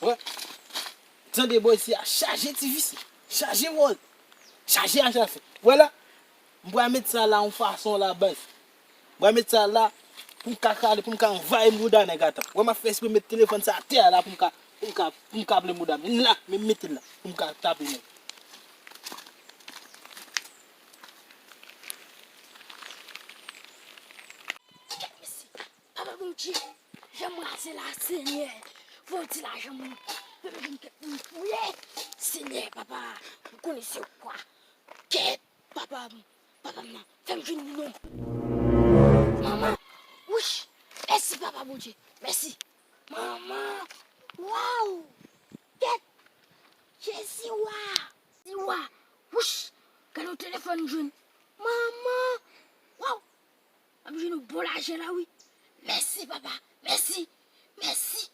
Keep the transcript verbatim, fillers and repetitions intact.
Wè. Tande bò isi a, chaje ti visye, chaje wòl, chaje acha fè. Wè la, m pral met sa la yon fason la, baz. M pral met sa la pou m ka kale, pou m ka anvayi mouda nèg atan. Wè, m ap fè espre met telefòn sa atè a la pou m ka, pou m ka, pou m ka plen mouda m. Vin la, men m mete l la pou m ka tape nèg. Papa Bondye, jan m raze la, Senyè. Fò w di lajan mwen. Fè m jwenn kèk moun fouye. Senyè, papa, m konnen se ou kwa. Kèt, papa m, papa m nan. Fè m jwenn li non. Manman, wouch. Mèsi, papa Bondye. Mèsi. Manman, waw. Kèt, Jezi wa. Jezi wa. Wouch. Gade yon telefòn m jwenn. Manman, waw. M ap jwenn yon bon lajan la, wi. Mèsi, papa. Mèsi. Mèsi.